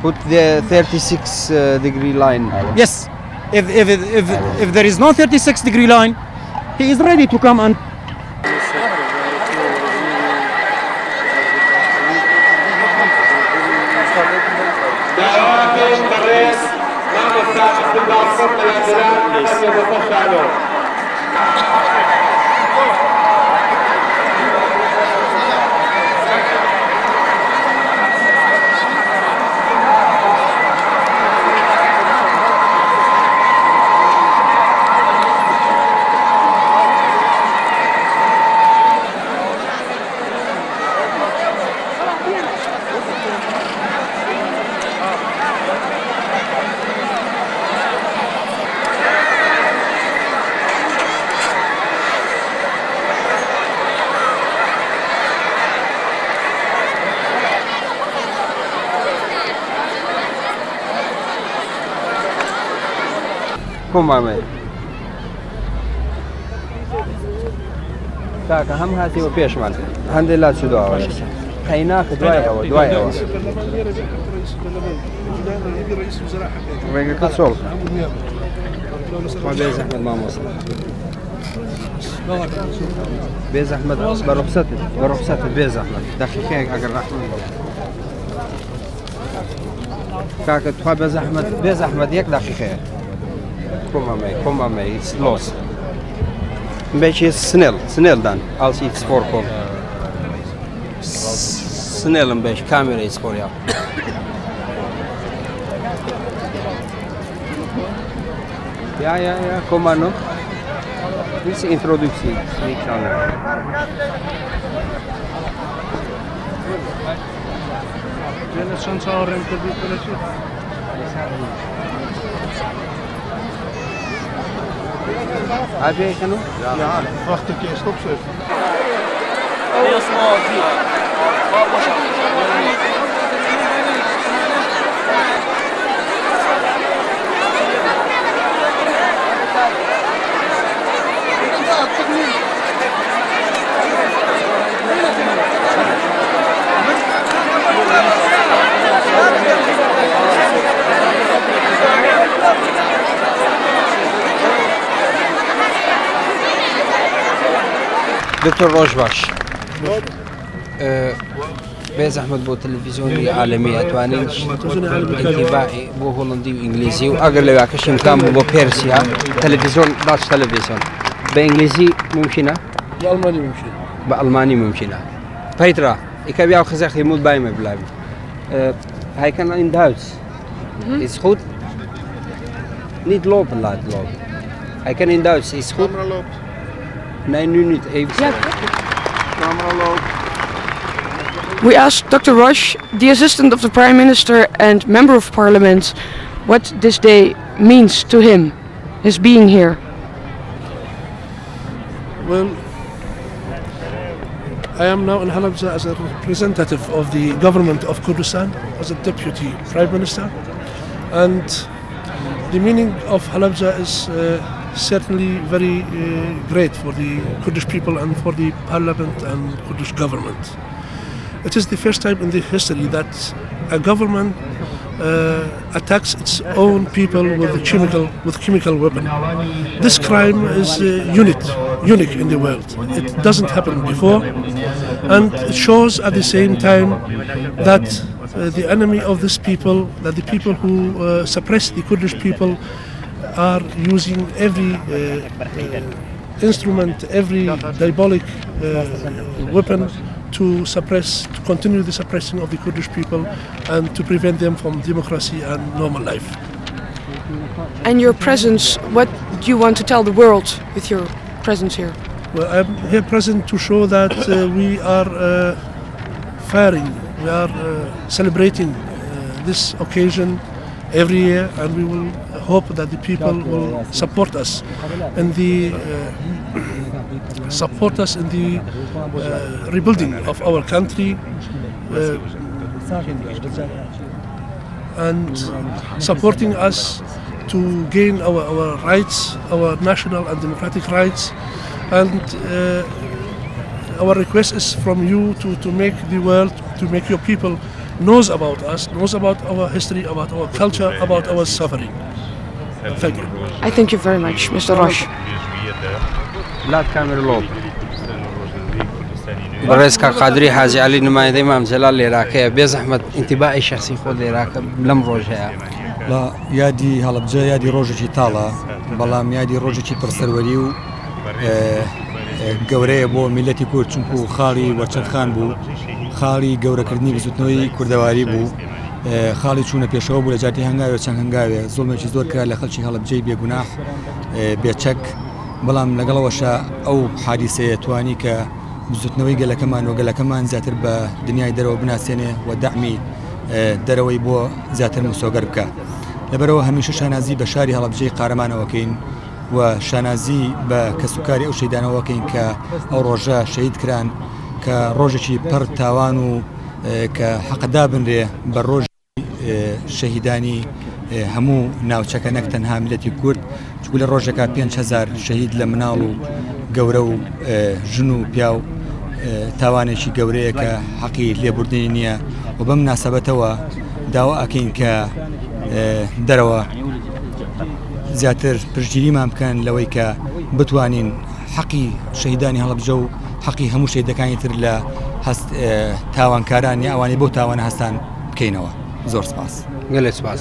Put the 36 degree line. Yes. If there is no 36 degree line, he is ready to come and Kom maar mee. کاکە هەم هاتیوە پێشمان هەندێک لا چوو دواوە قەیناکە دوای ئەوە دوای ئەوە ڕێگەکە چۆڵ بێ زەحمەت مامۆستا بێ زەحمەت بە ڕوخسەتت بە ڕوخسەتت بێ زەحمەت دەقیقەیەک ئەگەر ڕەحمەت کاکە تخوا بێ زەحمەت بێ زەحمەت یەک دەقیقەیە. Kom maar mee, kom maar mee, het is los. Een beetje snel, snel dan, als iets voorkomt. Snel een beetje, camera is voor jou. Ja, ja, ja, kom maar nog. Dit is de introductie, is niks anders. Heb jij genoeg? Ja, wacht een keer stopzetten. Heel snel. دکتۆر ڕۆژ باش بێ زەحمەت بۆ تەلەڤیزیۆنی عالەمی ئەتوانین ئینتیباعی بۆ هۆڵندی و ئینگلیزی و ئەگەر لەویاکەش ئیمکان بوو بۆ پێرسیا تەلەڤیزیۆن باش تەلەڤیزیۆن بە ئینگلیزی ممکنە؟ بە ئەڵمانی ممکنە. بە ئەڵمانی ممکنە. Petra, ik heb jou gezegd, je moet bij me blijven. Hij kan in Duits. Is goed? Niet lopen laten lopen. Hij kan in Duits, is goed? Camera loopt. Nee, nu niet. Even. Ja. Camera loopt. We asked Dr. Rosh, the assistant of the Prime Minister and Member of Parliament, what this day means to him, his being here. Well, I am now in Halabja as a representative of the government of Kurdistan, as a deputy prime minister. And the meaning of Halabja is certainly very great for the Kurdish people and for the parliament and Kurdish government. It is the first time in the history that a government attacks its own people with a chemical weapon. This crime is unique in the world. It doesn't happen before, and it shows at the same time that the enemy of this people, that the people who suppress the Kurdish people, are using every instrument, every diabolic weapon to suppress, to continue the suppression of the Kurdish people and to prevent them from democracy and normal life. And your presence, what do you want to tell the world with your presence here? Well, I'm here present to show that we are firing, we are celebrating this occasion every year, and we will hope that the people will support us in the rebuilding of our country and supporting us to gain our rights, our national and democratic rights. And our request is from you to make the world, to make your people knows about us, knows about our history, about our culture, about our suffering. Thank you. I thank you very much, Mr. Rosh. Laat camera lopen. بەڕێز کاک قادری حاجی عەلی نمایندەی مام جەلال لێراکەیە بێ زەحمەت ئینتیباعی شەخسی خۆت لێراکە لەم ڕۆژەیە. لە یادی هەڵەبجە یادی ڕۆژێکی تاڵە بەڵام یادی ڕۆژێکی پڕسەروەری و گەورەیە بۆ میلەتی کورد چونکو خاڵی وەرچەرخان بوو خاڵی گەورەکردنی بزوتنەوەی کوردەواری بوو خاڵی چوونە پێشەوە بوو لە جاتی هەنگاوێ چەند هەنگاوێ زوڵمێکی زۆر کرا لە خەڵکی هەڵەبجەی بێگوناح بێچەک بەڵام لەگەڵەوەشە ئەو حادیسەیە توانی کە بزوتنەوەی گەلەکەمان و گەلەکەمان زیاتر بە دنیای دەرەوە بناسێنێ و دەعمی دەرەوەی بۆ زیاتر مسۆگەر بکە لەبەرەوە هەمیشە شانازی بە شاری هەڵەبجەی قارەمانەوەکەین و شانازی بە کەسوکاری ئەو شەیدانەوەکەین کە ئەو ڕۆژە شەهید کران کە ڕۆژێکی پڕ تاوان و کە حەقدا بنرێ بە ڕۆژ شەهیدانی هەموو ناوچەکە نەک تەنها میلەتی کورد چونکو لە ڕۆژێکا 5هزار شەهید لە مناڵ و گەورە و ژن و پیاو تاوانێکی گەورەیە کە حەقی لێبوردنی نییە و بەم ناسەبەتەوە داوا ئەکەین کە دەرەوە زیاتر پشتگیریمان بکەن لەوەی کە بتوانین حەقی شەهیدانی هەڵەبجە و حەقی هەموو شەهیدەکانی تر لە هەست تاوانکاران یا ئەوانەی بەو تاوانە هەستان بکەینەوە. زۆر سپاس. گەلێ سپاس.